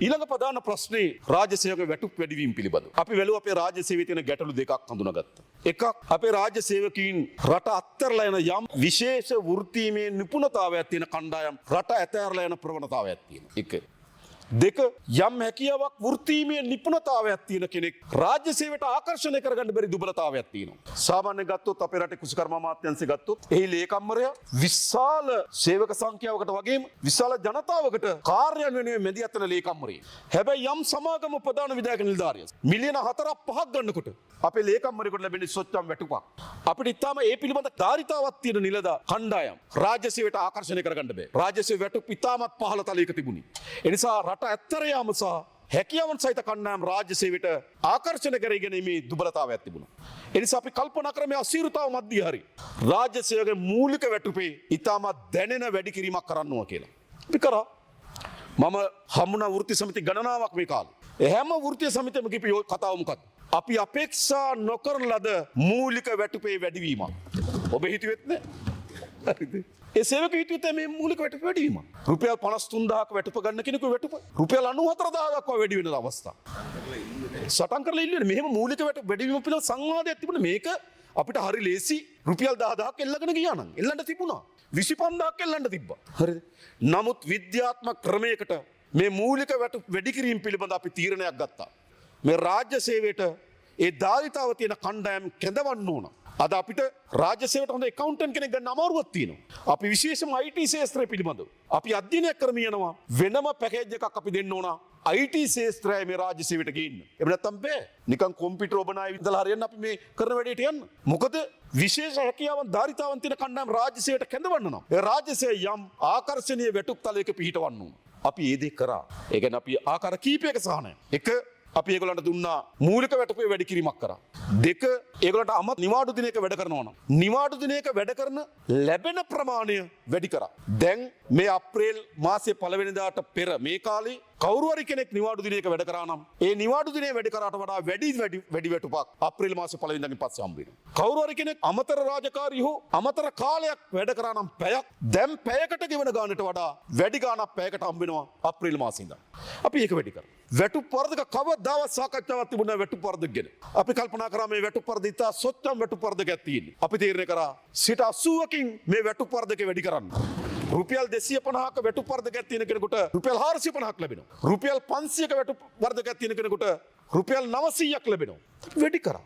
ඊළඟ ප්‍රධාන ප්‍රශ්නේ රාජ්‍ය සේවක වැටුප් වැඩිවීම පිළිබඳව. අපි බැලුවා අපේ රාජ්‍ය සේවයේ තියෙන ගැටලු දෙකක් හඳුනාගත්තා. එකක්, අපේ රාජ්‍ය සේවකයින් රට අත්හැරලා යන, යම් විශේෂ වෘත්තීමය නිපුණතාවයක් තියෙන කණ්ඩායම් රට ඇතහැරලා යන ප්‍රවණතාවයක් තියෙනවා. එක. දෙක, යම් හැකියාවක් වෘත්තීමය නිපුණතාවයක් තියෙන කෙනෙක් රාජ්‍ය සේවයට ආකර්ෂණය කරගන්න බැරි දුබලතාවයක් තියෙනවා. සාමාන්‍යයෙන් ගත්තොත් අපේ රටේ කෘෂිකර්ම අමාත්‍යාංශය ගත්තොත් එහි ලේකම්වරයා විශාල සේවක සංඛ්‍යාවකට වගේම විශාල ජනතාවකට කාර්යයන් වෙනුවෙන් මැදිහත් වෙන ලේකම්වරයෙක්. හැබැයි යම් සමාගම ප්‍රධාන විධායක නිලධාරියා මිලියන 4ක් 5ක් ගන්නකොට අපේ ලේකම්වරයෙකුට ලැබෙන සොච්චම් වැටුපක්. අපිට ඉතාම ඒ පිළිබඳ ධාරිතාවක් තියෙන නිලධ කණ්ඩායම් රාජ්‍ය සේවයට ආකර්ෂණය කරගන්න බෑ. රාජ්‍ය සේව වැටුප් ඉතාමත් පහළ තලයක තිබුණි. ඒ නිසා රට ඇත්තර යාම සහ හැකියාවන් සහිත කණ්ඩායම් රාජ්‍ය සේවයට ආකර්ෂණය කර ගැනීමේ දුබලතාවයක් තිබුණා. ඒ නිසා අපි කල්පනා කර මේ අසීරුතාව මැද්දේ හරි රාජ්‍ය සේවකගේ මූලික වැටුපේ ඉතාමත් දැනෙන වැඩි කිරීමක් කරන්න ඕන කියලා. අපි කරා. මම හමුණා වෘත්ති සමිති ගණනාවක් මේ කාලේ. ඒ හැම වෘත්තීය සමිතියම කිපි කතාව මොකක්ද? අපි අපේක්ෂා නොකරන ලද මූලික වැටුපේ වැඩිවීමක්. ඔබ හිතුවෙත් නෑ. හරිද? ඒ සේවක හිතුවෙත් නෑ මේ මූලික වැටුප වැඩිවීම. රුපියල් 53,000ක වැටුප ගන්න කෙනෙකු වැටුප රුපියල් 94,000 දක්වා වැඩි වෙන අවස්ථා. සටන් කරලා ඉල්ලුවේ මෙහෙම මූලික වැටුප වැඩිවීම පිළිබඳ සංවාදයක් තිබුණා. මේක අපිට හරි ලේසි. රුපියල් 10,000ක් එල්ලගෙන ගියා නම් එල්ලන්න තිබුණා. 25,000ක් එල්ලන්න තිබ්බා. හරිද? නමුත් විද්‍යාත්මක ක්‍රමයකට මේ මූලික වැටුප් වැඩි කිරීම පිළිබඳ අපි තීරණයක් ගත්තා. මේ රාජ්‍ය සේවයට ඒ ධාරිතාව තියෙන කණ්ඩායම් කැඳවන්න ඕන. අද අපිට රාජ්‍ය සේවයට හොඳ ඇකවුන්ටන්ට් කෙනෙක් ගන්න අමාරුවක් තියෙනවා. අපි විශේෂයෙන්ම IT ක්ෂේත්‍රය පිළිබඳව අපි අධ්‍යයනයක් කරමින් යනවා. වෙනම පැකේජ් එකක් අපි දෙන්න ඕන. IT ක්ෂේත්‍රය මේ රාජ්‍ය සේවයට ගේන්න. එහෙම නැත්තම් බෑ. නිකන් කොම්පියුටර් ඔබන අය ඉඳලා හරියන්න අපි මේ කරන වැඩේට යන්න. මොකද විශේෂ හැකියාවන් ධාරිතාවන් තියෙන කණ්ඩායම් රාජ්‍ය සේවයට කැඳවන්න නම් ඒ රාජ්‍ය සේවය යම් ආකර්ෂණීය වැටුප් තලයක පිහිටවන්න ඕන. අපි ඒ දේ කරා. ඒ කියන්නේ අපි ආකාර කීපයක සහනය. එක, අපි ඒගොල්ලන්ට දුන්නා මූලික වැටුපේ වැඩි කිරීමක් කරා. දෙක, ඒගොල්ලන්ට අමත නිවාඩු දිනයක වැඩ කරනවා නම් නිවාඩු දිනයක වැඩ කරන ලැබෙන ප්‍රමාණය වැඩි කරා. දැන් මේ අප්‍රේල් මාසයේ පළවෙනිදාට පෙර මේ කාලේ කවුරු හරි කෙනෙක් නිවාඩු දිනයක වැඩ කරා නම් ඒ නිවාඩු දිනේ වැඩ කරාට වඩා වැඩි වැඩි වැඩි වැටුපක් අප්‍රේල් මාසේ පළවෙනිදාගෙන් පස්සේ හම්බ වෙනවා. කවුරු හරි කෙනෙක් අමතර රාජකාරී හෝ අමතර කාලයක් වැඩ කරා නම් පැයක් දැන් පැයකට ගෙවන ගානට වඩා වැඩි ගාණක් පැයකට හම්බ වෙනවා අප්‍රේල් මාසේ ඉඳන්. අපි ඒක වැඩි කරා. වැටුප් වර්ධක කවදාවත් සාකච්ඡාවක් තිබුණා නැහැ වැටුප් වර්ධක ගැන. අපි කල්පනා කරා මේ වැටුප් වර්ධක ඉතා සොච්චම් වැටුප් වර්ධකයක් තියෙන්නේ. අපි තීරණය කරා 80කින් මේ වැටුප් වර්ධකය වැඩි කරන්න. රුපියල් 250ක වැටුප් වර්ධකයක් තියෙන කෙනෙකුට රුපියල් 450ක් ලැබෙනවා. රුපියල් 500ක වැටුප් වර්ධකයක් තියෙන කෙනෙකුට රුපියල් 900ක් ලැබෙනවා. වැඩි කරා.